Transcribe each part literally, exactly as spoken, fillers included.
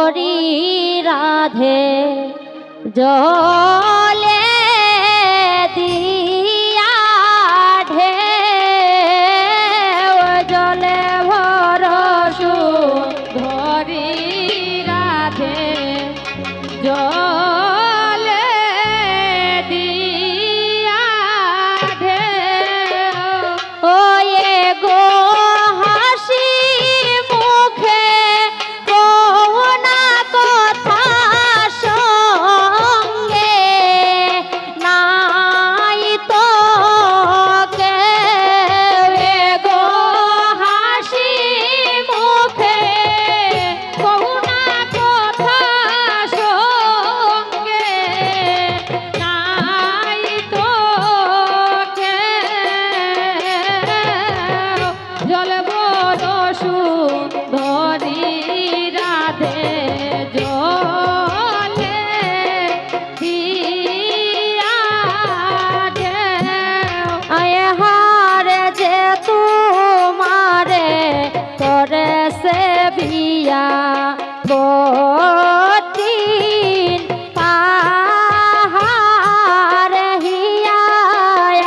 ধরি রাধে জলে দিয়া ঢেউ, জলে ভরসু ধরি রাধে জলে দিয়া ঢেউ। ও এগো হাসি মুখে কও না কথা সঙ্গে, নাই তো কেউ। এগো হাসি মুখে কও না কথা সঙ্গে, নাই তো কেউ। জল ভরসু ধরি রাধে জলে দিয়া ঢেউ। আয় হারে যে তোমারে করেছে বিয়া, কঠিন পাহাড় হিয়া।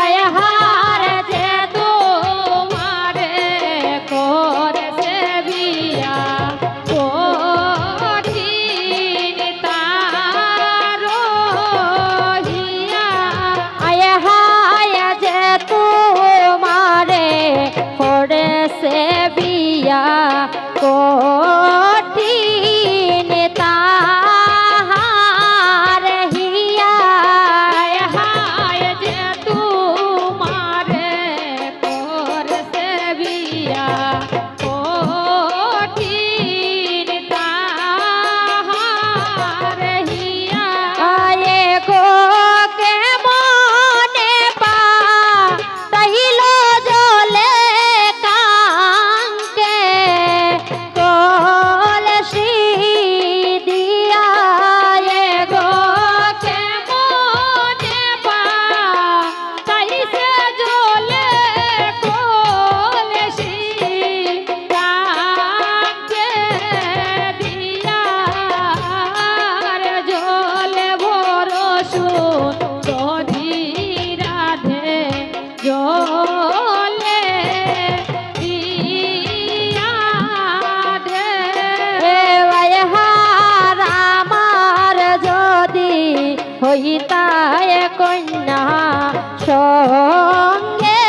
আয় হারে যে তোমারে করেছে বিয়া, কঠিন তার হিয়া। আয় হায় যে তোমারে করেছে বিয়া, কঠিন তাহার হিয়া। আয় হায় যে তোমারে করেছে বিয়া, কঠিন তাহার হিয়া। আয় গো কেমনে পাঠাইল জলে কাঙ্কে কলসি দিয়া। এগো কেমনে পাঠাইছে জলে কলসি কাঙ্কে দিয়া। আর জল ভরসু ধরি রাধে জলে দিয়া ঢেউ। এ আয় হার আমার যদি হইতায় কন্যা সঙ্গে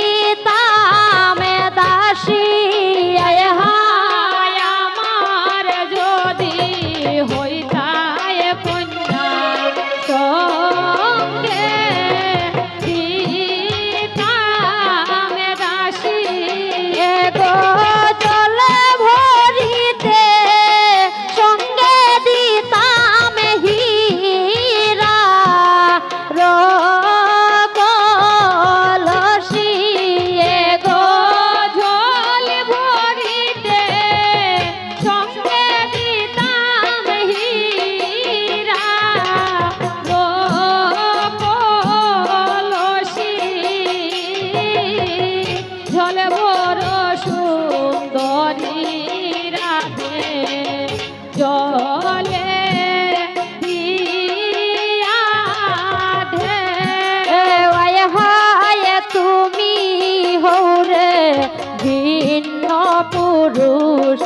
দিতাম দাসী। আয় হায় আমার যদি হইতায় কন্যা সঙ্গে দিতাম দাসী। এগো জল ভরিতে সঙ্গে দিতাম হীরা রকলসি। এগো জল ভরিতে সঙ্গে দিতাম হীরা রকলসি। জল ভরসু ধরি রাধে জলে দিয়া ঢেউ। এ আয় হায় তুমি হউরে ভিন্ন পুরুষ,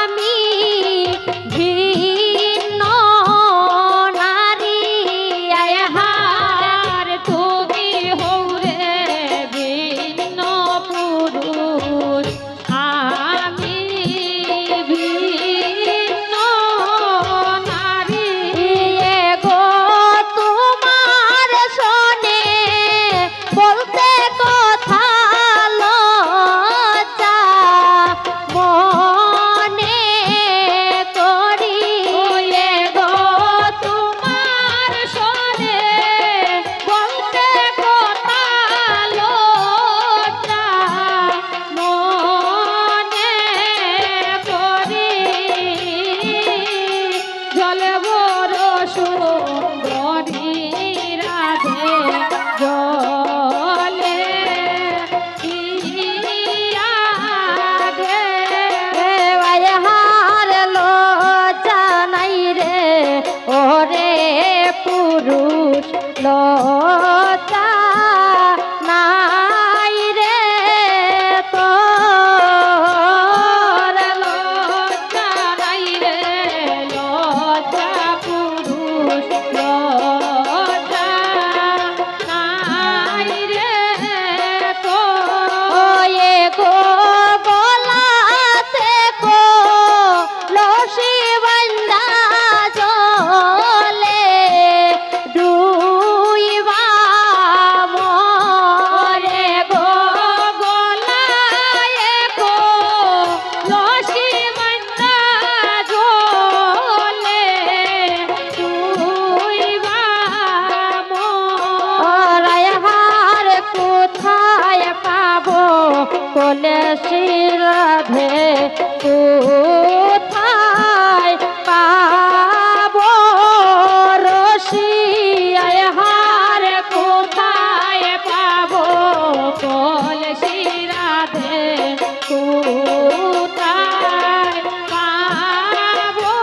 আমি ভিন্ন নারী। আয় হায় তুমি হউরে ভিন্ন পুরুষ, আমি ভিন্ন নারী। এগো তোমার সনে বলতে কথা লজ্জা লজ্জা নাই রে তোর, লজ্জা নাই রে, লজ্জা পুরুষ, লজ্জা নাই রে তোর। ওই গো গলাতে কলসি বান্ধা জলে ডুইবা মরে গো গলায় কলসি বান্ধা জলে ডুইবা মরে। আয় হায় কোথায় পাবো কলসি রাধে, কোথায় পাবো রসি? আয় হায় কোথায় পাবো কলসি রাধে, কোথায় পাবো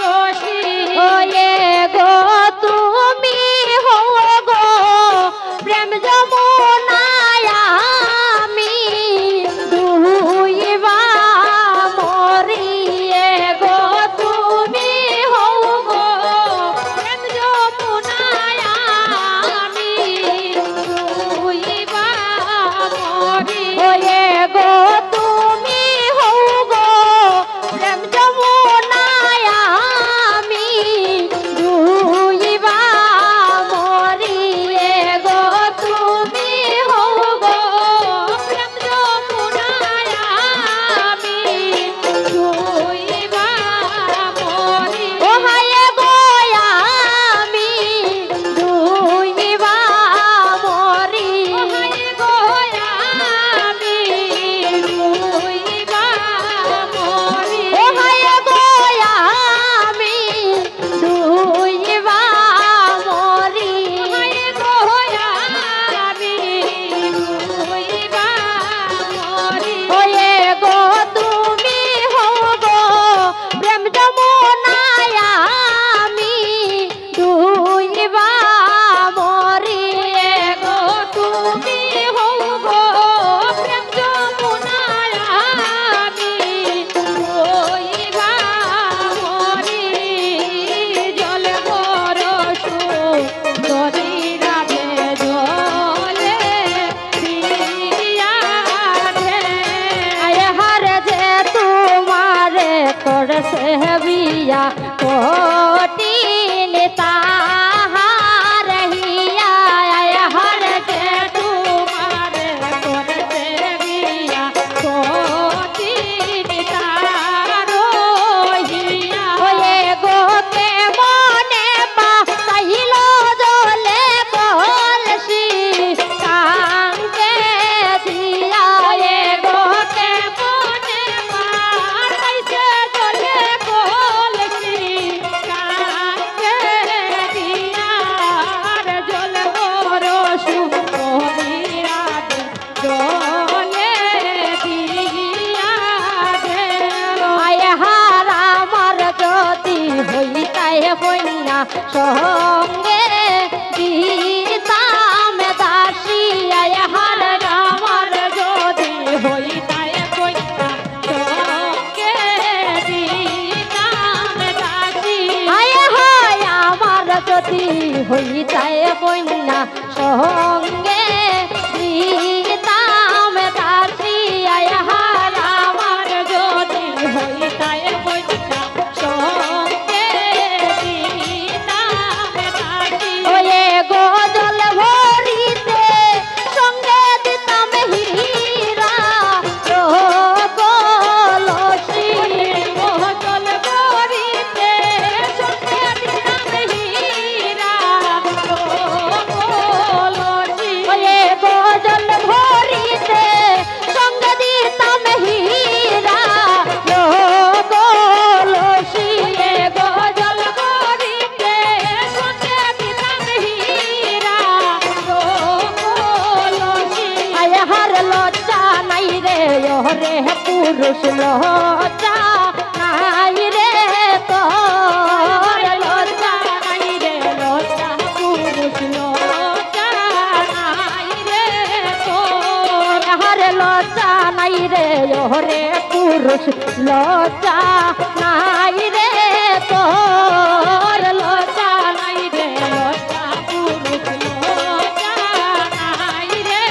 রসি? ওই গো তুমি হও গো প্রেম যমুনায় আমি ডুইবা মরি। এ গো তুমি হও গো প্রেম যমুনায় আমি ডুইবা মরি। ওই গো তুমি হও গো প্রেম যমুনায় আমি ডুইবা মরি। এ গো তুমি হও গো প্রেম যমুনায় আমি ডুইবা মরি। ও হায় গো আমি ডুইবা মরি। ও হায় গো আমি ডুইবা মরি। ও হায় গো আমি ডুইবা মরি। ও হায় গো আমি ডুইবা মরি। ওই গো তুমি হও গো প্রেম যমুনায় আমি ডুইবা মরি। এ গো তুমি হও গো প্রেম যমুনায় আমি ডুইবা মরি। জল বড় সুন্দরী রাধে জলে দিয়া দে। আয় হায় যে তোমারে করছে বিয়া কঠিন তাহার হিয়া। আয় হায় যে তোমারে করছে বিয়া কঠিন তাহার হিয়া। ওই গো কে মনে পা চাইল জলে কলসি কাঙ্কে দিয়া। এ গো কে মনে পা চাইছে জলে কলসি কাঙ্কে দিয়া। আর জল বড় সুন্দরী রাধে জলে দিয়া দে। আয় হায় আমার যদি হইতায় কইন্যা সঙ্গে দিতাম দাসী। আয় হায় আমার যদি হইতায় কইন্যা সঙ্গে দিতাম দাসী। আয় হায় আমার যদি হইতায় কইন্যা সঙ্গে দিতাম দাসী। আয় হায় আমার যদি হইতায় কইন্যা সঙ্গে দিতাম দাসী। ওই গো জল ভরিতে সঙ্গে দিতাম হীরা কলসি। ওই গো জল ভরিতে সঙ্গে দিতাম হীরা কলসি। ওই গো জল ভরিতে সঙ্গে দিতাম হীরা কলসি। এ গো জল ভরিতে সঙ্গে দিতাম হীরা কলসি। আয় হায় লজ্জা নাই রে, ওরে পুরুষ লজ্জা নাই রে তোর, লজ্জা নাই রে, লজ্জা ওরে পুরুষ লজ্জা নাই রে তোর, লজ্জা নাই রে, লজ্জা পুরুষ লজ্জা নাই রে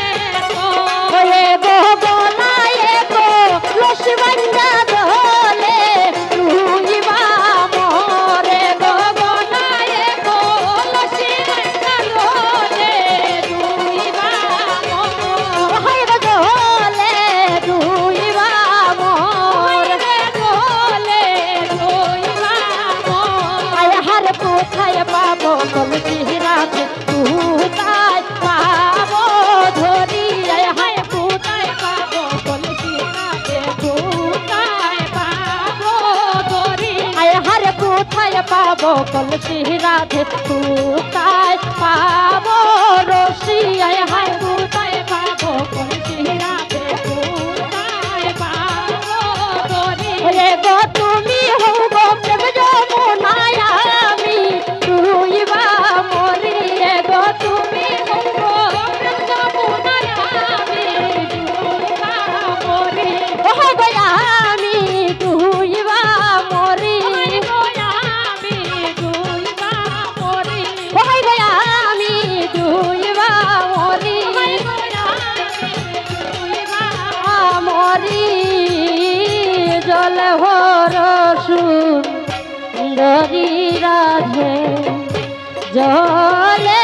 তোর। ওরে গো গলায় গো লসি বান্ধা দলে, তুই বা মোরে গো গলায় গো লসি বান্ধা দলে, তুই বা মোরে। হায় গো দলে, তুই বা মোরে। আয় হায় কোথায় পাবো কলসি রাধে, কোথায় পাবো ধরি? আয় হায় কোথায় পাবো কলসি রাধে, কোথায় পাবো ধরি? আয় হায় কোথায় পাবো কলসি রাধে, কোথায় পাবো রশি? আয় হায় কোথায় পাবো কলসি রাধে, কোথায় পাবো ধরি? ওরে গো তুমি হও গো প্রেম যমুনা, আমি তুই বা মরি। এ গো তুমি হও গো প্রেম যমুনা, আমি তুই বা মরি। ও হো গো আমি তুই বা মরি। ওই গো আমি দুইবা মরি, মরি। জল ভর সুন্দরী রাধে, জলে